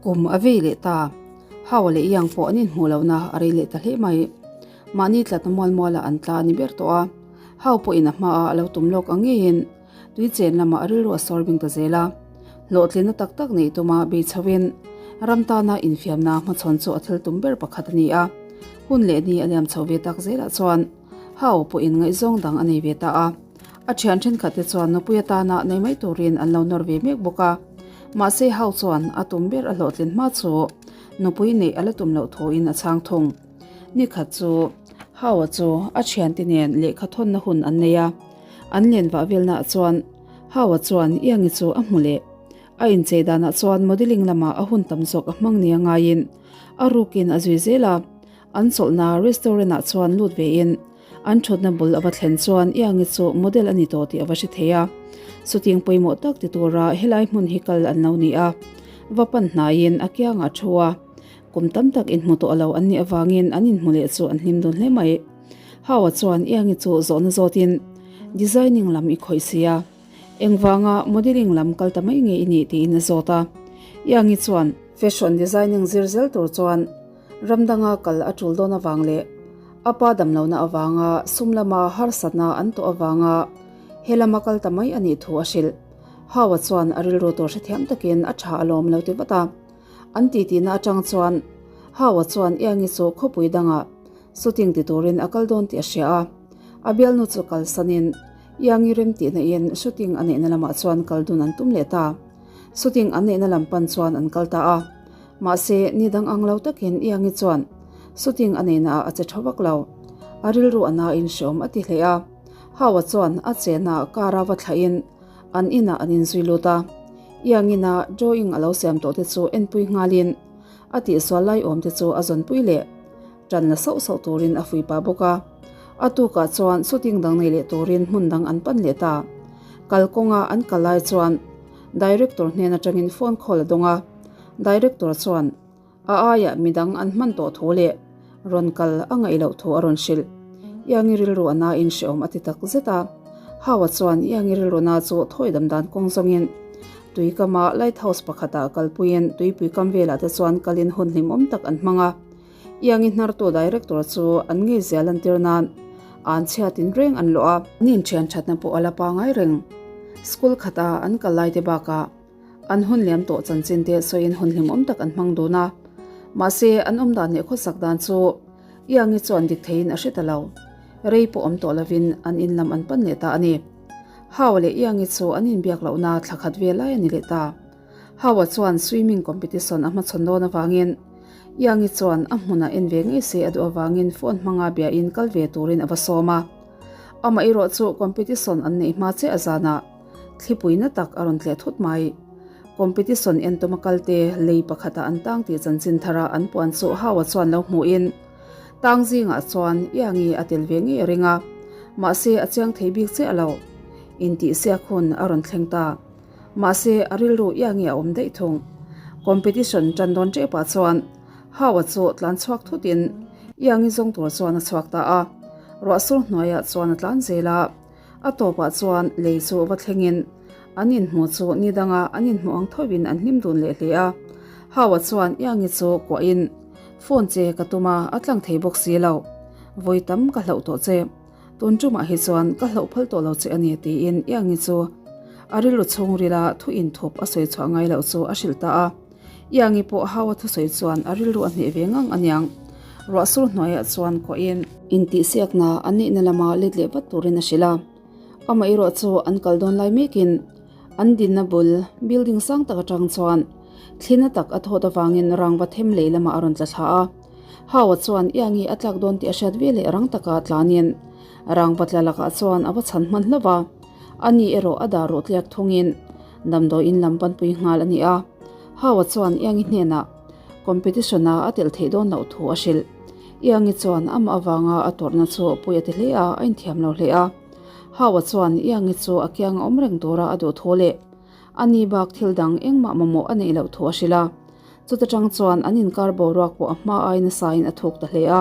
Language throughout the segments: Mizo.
Kum a vei leh ta. Hau leh Iang pawh an inhmuh lohna a rei leh ta hle mai. Mahni tlatna mual mualah an tla a ni ber tawh a. Hau pawhin a hmaah a lo tum lawk ang ngeiin tui chen lamah a rilru a sawr bing ta zel a. Hlawhtlinna tak tak neih tuma bei chhoin ram tana infiamna hmachhawn chu a thil tum ber pakhat a ni a. Hun leh ni a liam chho ve tak zelah chuan Hau pawhin ngaihzawng dang a nei ve ta a. A thian thenkhat te chuan nupui atana nei mai turin an lo nawr ve mek bawk a. Mahse Hau chuan a tum ber a hlawhtlin hma chu nupui neih a la tum loh thuin a chhang thung. Nikhat chu Hau-a chu a thiante nen lehkha thawnna hun an nei a. An len vah velnaah chuan Hau-a chuan Iangi chu a hmu leh. A inchei danah chuan modelling lamah a hun tam zawk a hmang nia ngaiin a rukin a zui zel a. An chawlhna restaurant ah chuan lut ve in an thutna bul a va thlen chuan Iangi chu model a ni tawh tih a va hre thei a. Chuting pawimawh tak ti tura helai hmun hi kal an lo ni a, va pan hnaiin a kiangah a thu a. Kum tam tak inhmu tawh lo an nih avangin an inhmu leh chu an hlim dun hle mai. Hau-a chuan Iangi chu zawhna zawtin Designing lam i khawih si a, engvanga modelling lam kal ta mai nge i nih tiin a zawt a. Iangi chuan Fashion designing zir zel tur chuan Ram danga kal a tul dawn avang leh a pa damlohna avanga sum lama harsatna an tawh avanga he lama kal ta mai a nih thu a hrilh. Hau-a chuan a rilru tur hrethiam takin a tha alawm lo ti vat a. An titihna atang chuan Hau-a chuan Iangi chu khawpui dangah shooting ti turin a kal dawn tih a hria a. A bialnu chu kalsanin Iangi remtihna in shooting a neihna lamah chuan kal dun an tum leh ta. Shooting an neihna lam pan chuan an kal ta a. Mahse, ni dang ang lo takin Iangi chuan shooting a neihna ah a che tha vak lo. A rilru a nain hreawm a ti hle a. Hau-a chuan a chenah car a va thlahin an inah an inzui lut a. Iangin a drawing a lo siam tawh te chu enpui nghalin a tihsual lai awm te chu a zawnpui leh tan la sauh sauh turin a fui pah bawk a. A tukah chuan shooting dang nei leh turin hmun dang an pan leh ta. Kalkawnga an kal lai chuan Director hnen atangin phone call a dawng a. Director chuan a aiah midang an hman tawh thu leh rawn kal a ngaih loh thu a rawn hrilh. Iangi rilru a nain hrehawm a ti tak zet a. Hau-a chuan Iangi rilru na chu thawi dam dan kawng zawngin tuikama lighthouse pakhatah kalpuiin tuipui kam velah te chuan kalin hun hlimawm tak an hmang a. Iangi hnartu director chu an ngei zia lantir nan an chhiatin reng an lawh a. An inthian thatna pawh a la pangai reng. School khata an kal lai te bakah An hun liam tawh chanchin te sawiin hun hlimawm tak an hmang dun a. Mahse, an awm dan leh khawsak dan chu Iangi chuan dik theiin a hre ta lo. Rei pawh awm tawh lovin an in lam an pan leh ta a ni. Hau leh Iangi chu an inbiak lohna thla khat ve lai a ni leh ta. Hau-a chuan swimming competition a hmachhawn dawn avangin Iangi chuan a hmunah en ve ngei se a duh avangin phone hmanga biain kal ve turin a va sawm a. Amaherawh chu competition an neih hma chiah zanah Thlipui na tak a rawn tleh thut mai. Competition entawm a kalte lei pakhatah an tang tih chanchin thara an puan chu Hau-a chuan lo hmuhin tang zingah chuan Iangi a tel ve ngei a ring a, mahse a chiang thei bik chiah lo. Intihsiak hun a rawn thleng ta. Mahse a rilru Iangi a awm daih thung. Competition tan dawn tepah chuan Hau-a chu tlan chhuak thutin Iangi zawng tur chuan a chhuak ta a, ruahsur hnuaiah chuan a tlan zel a. A tawpah chuan lei chu va thlengin an inhmuh chu ni danga an inhmuh ang thovin an hlim dun leh hle a. Hau-a chuan Iangi chu kuahin, Phone che ka tum a, a tlang thei bawk si lo. Vawi tam ka hlauh tawh che. Tun tumah hi chuan ka hlauh phal tawh lo che a ni tiin Iangi chu a rilru chhungrila thu inthup a sawi chhuah ngai loh chu a hrilh ta a. Iangi pawh Hau-a thusawi chuan a rilru a hneh ve ngang aniang. Ruah sur hnuaiah chuan kuahin. Intihsiakna an neihna lama let leh vat turin a hrilh a. Amah erawh chu an kal dawn lai mekin an dinna bul building sang tak atang chuan thlina tak a thawt avangin rangva them lei lamah a rawn tla thla a. Hau-a chuan Iangi a tlak dawn tih a hriat veleh rang taka tlanin rangva tla lakah chuan a va chhan hman hlauh a. Ani erawh a dar ruh tliak thungin Damdawiin lam panpui nghal a ni a, Hau-a chuan Iangi hnenah competition-a a telh theih dawn loh thu a hrilh. Iangi chuan amah avanga a tawrhna chu pui a ti hle a, a inthiam lo hle a. Hau-a chuan Iangi chu a kianga awm reng tura a duh thu leh a ni bak thil dang engmah mamawh a neih loh thu a hrilh a. Chuta tang chuan an inkar boruak pawh a hma ai nasain a thuk ta hle a.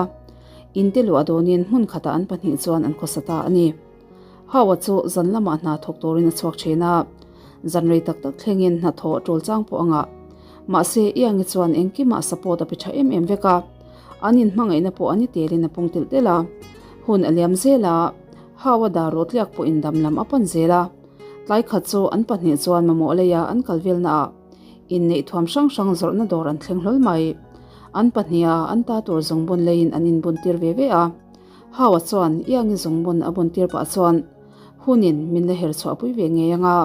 Inte luah dawnin hmun khatah an pahnih chuan an khawsa ta a ni. Hau-a chu zan lamah hna thawk turin a chhuak thin a, zan rei tak tak thlengin hnathawh tul chang pawh a ngah. Mahse, Iangi chuan engkimah support a pe tha em em vek a, an inhmangaihna pawh a ni telin a pung telh telh a. Hun a liam zel a, Hau-a dar rawtliak pawhin dam lam a pan zel a. Tlai khat chu an pahnih chuan mamawh leia an kal velnaah inneih thuam hrang hrang zawrhna dawr an thleng hlawl mai. An pahniha an ta tur zungbun leiin an inbun tir ve ve a. Hau-a chuan Iangi zungbun a bun tir pah chuan hunin min la her chhuah pui ve ngei anga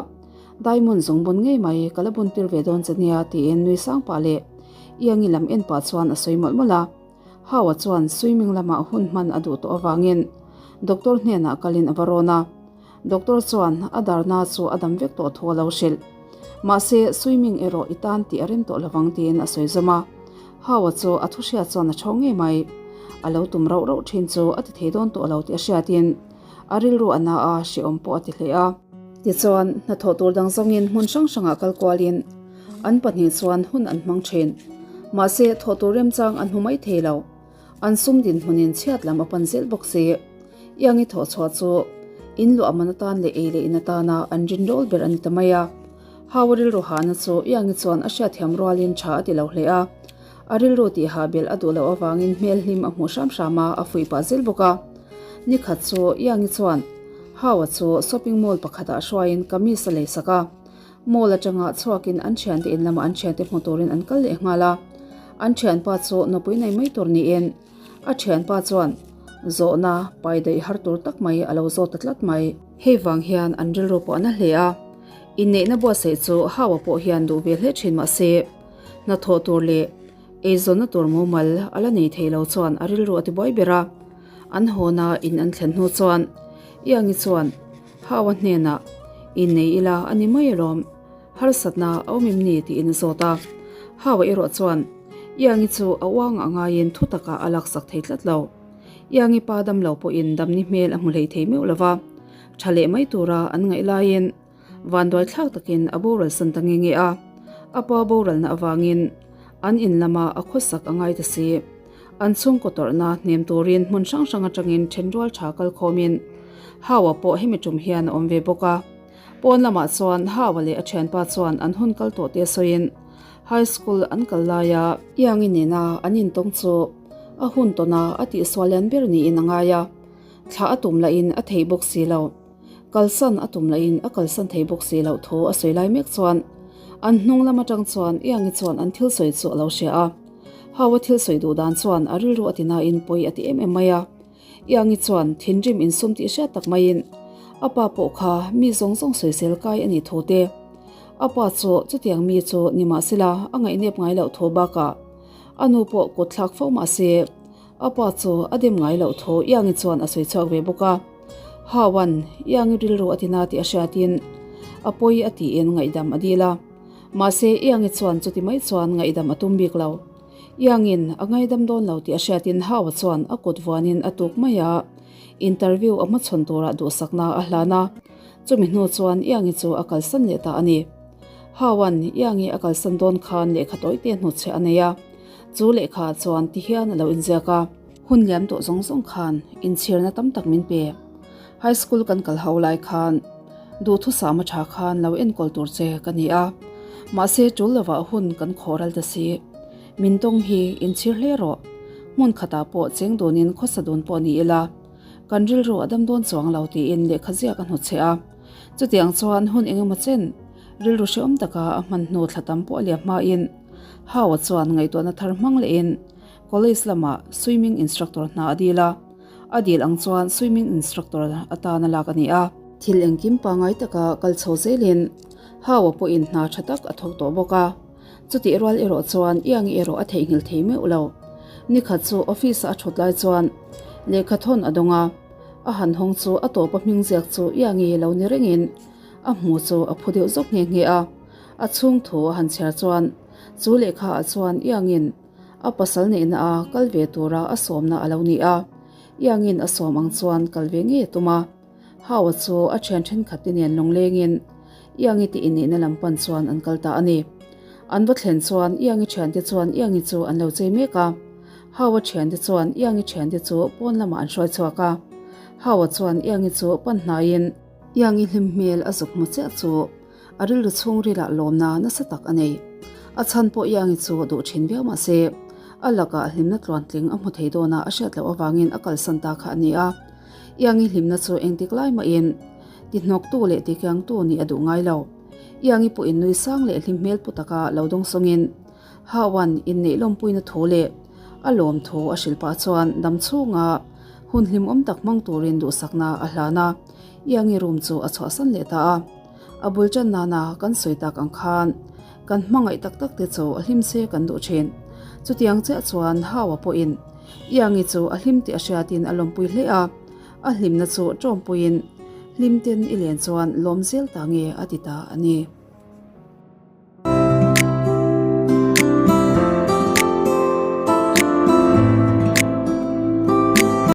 diamond zungbun ngei mai ka la bun tir ve dawn che nia tiin nui sang pah leh Iangi lam en pah chuan a sawi mawlh mawlh a. Hau-a chuan swimming lamah hun hman a duh tawh avangin doctor hnenah kalin a va rawn a. Doctor chuan a darna chu a dam vek tawh thu a lo hrilh. Mahse, swimming erawh i tan tih a rem tawh lovang tiin a sawi zawm a. Hau-a chu a thu hriat chuan a chho ngei mai. A lo tum rauh rauh thin chu a ti thei dawn tawh lo tih a hriatin a rilru a na a, hrehawm pawh a ti hle a. Tichuan, hnathawh tur dang zawngin hmun hrang hrangah kal kualin an pahnih chuan hun an hmang thin. Mahse, thawh tur remchang an hmu mai thei lo. An sum dinhmunin chhiat lam a pan zel bawk si. Iangi thawh chhuah chu in luah man atan leh ei leh in atana an rinrawl ber a ni ta mai a. Hau a rilru hahna chu Iangi chuan a hriatthiam rualin tha a ti lo hle a. A rilru tihah belh a duh loh avangin hmel hlim a hmuh hram hram a, a fuih pah zel bawk a. Nikhat chu Iangi chuan Hau-a chu shopping mall pakhatah hruaiin kamis a leisak a. Mall atanga chhuakin an thiante in lamah an thiante hmu turin an kal leh nghal a. An thianpa chu nupui nei mai tur niin a thianpa chuan zawhna pai daih har tur tak mai a lo zawt ta tlat mai. Hei vang hian an rilru pawh a na hle a. Inneihna buatsaih chu Hau-a pawh hian duh ve hle thin mahse hnathawh tur leh eizawnna tur mumal a la nei thei lo chuan a rilru a ti buai ber a. An hawna in an thlen hnu chuan Iangi chuan Hau-a hnenah, Innei ila a ni mai alawm, harsatna a awm em ni? tiin a zawt a. Hau-a erawh chuan Iangi chu a uangah ngaiin thu takah a laksak thei tlat lo. Iangi pa damlo pawhin damni hmel a hmu hlei thei meuh lo va, tha leh mai tura an ngaih laiin vanduai thlak takin a boral san ta nge nge a. A pa boralna avangin an in lama a khawsak a ngai ta si. An chhungkaw tawrhna hnem turin hmun hrang hrang atangin thenrual tha kal khawmin Hau-a pawh hemi tum hian a awm ve bawk a. Pawn lamah chuan Hau-a leh a thianpa chuan an hun kal tawh te sawiin High School an kal laia Iangi nena an intawng chu a hun tawna a tihsual lian ber niin a ngai a, thlah a tum lahin a thei bawk si lo. Kalsan a tum lahin a kalsan thei bawk si loh thu a sawi lai mek chuan an hnung lam atang chuan Iangi chuan an thil sawi chu a lo hria a. Hau a thil sawi duh dan chuan a rilru a ti nain pawi a ti em em mai a. Iangi chuan thinrim insum tih hriat tak maiin a pa pawh kha mi zawng zawng sawisel kai a nih thu te, a pa chu chutiang mi chu ni mahsela a ngaihnep ngai loh thu bakah a nu pawh kut thlak fo mahse A pa chu a dem ngai loh tho Iangi chuan a sawi chhuak ve bawk a. Hauan Iangi rilru a tina tih a hriatin a pawi a tiin ngaihdam a dil a. Mahse Iangi chuan chuti mai chuan ngaihdam a tum bik lo. Iangin a ngaidam dawn lo tih a hriatin Haua chuan a kut vuanin a tuk mai a, interview a hmachhawn turah duhsakna a hlan a. Chumi hnu chuan Iangi chu a kalsan leh ta a ni. Hauan Iangi a kalsan dawn khan lehkha tawite hnutchhiah a nei a. Chu lehkha chuan ti hian a lo inziak a. Hun liam tawh zawng zawng khan inchhirna tam tak min pe. High school kan kal ho lai khan duhthusam a tha khan lo enkawl tur che ka ni a. Mahse tul lovah hun kan khawh ral ta si. Min tawng hi inchhir hle rawh. Hmun khatah pawh cheng dunin khawsa dun pawh ni ila kan rilru a dam dawn chuang lo tiin lehkha ziak a hnutchhe a. Chutiang chuan hun engemaw chen rilru hrehawm taka a hman hnu thla tam pawh a liam hmain Hau-a chuan ngaihtuahna thar hmang lehin college lamah swimming instructor hna a dil a, a dil ang chuan swimming instructor atana lak a ni a. Thil engkim pangngai taka kal chho zelin Hau-a pawhin hna tha tak a thawk tawh bawk a, chutih rual erawh chuan Iangi erawh a theihnghilh thei meuh lo. Nikhat chu office-a a thut lai chuan lehkha thawn a dawng a, a han hawng chu a tawpa hming ziak chu Iangi lo ni rengin a hmu chu a phu deuh zawk nghe nghe a. A chhung thu a han chhiar chuan chu lehkha ah chuan Iangin a pasal neihna a kal ve tura a sawmna a lo ni a, Iangin a sawm ang chuan kal ve ngei a tum a. Hau-a chu a thian thenkhat te nen lawnglengin Iangi te inneihna lam pan chuan an kal ta a ni. An va thlen chuan Iangi thiante chuan Iangi chu an lo chei mek a. Hau-a thiante chuan Iangi thiante chu pawn lamah an hruai chhuak a. Hau-a chuan Iangi chu pan hnaiin. Iangi hlim hmel a zuk hmu chiah chu A rilru chhungrilah lawmna nasa tak a nei. A chhan pawh Iangi chu duh thin viau mah se, a lakah hlimna tluantling a hmu thei dawn a a hriat loh avangin a kalsan ta kha a ni a. Iangi hlimna chu engtik lai mahin tihnawktu leh tikiangtu nih a duh ngai lo. Iangi pawhin nui sang leh hlim hmel pu taka lo dawng sawngin Hauan inneih lawmpuina thu leh a lawm thu a hrilh pah chuan dam chhunga hun hlimawm tak hmang turin duhsakna a hlan a, Iangi room chu a chhuahsan leh ta a. A bul tan nana kan sawi tak ang khan kan hmangaih tak tak te chu a hlim se kan duh thin. Chutiang chiah chuan Haua pawhin Iangi chu a hlim tih a hriatin a lawmpui hle a, a hlimna chu tawmpuiin hlim ten i len chuan lawm zel ta nge a ti ta a ni.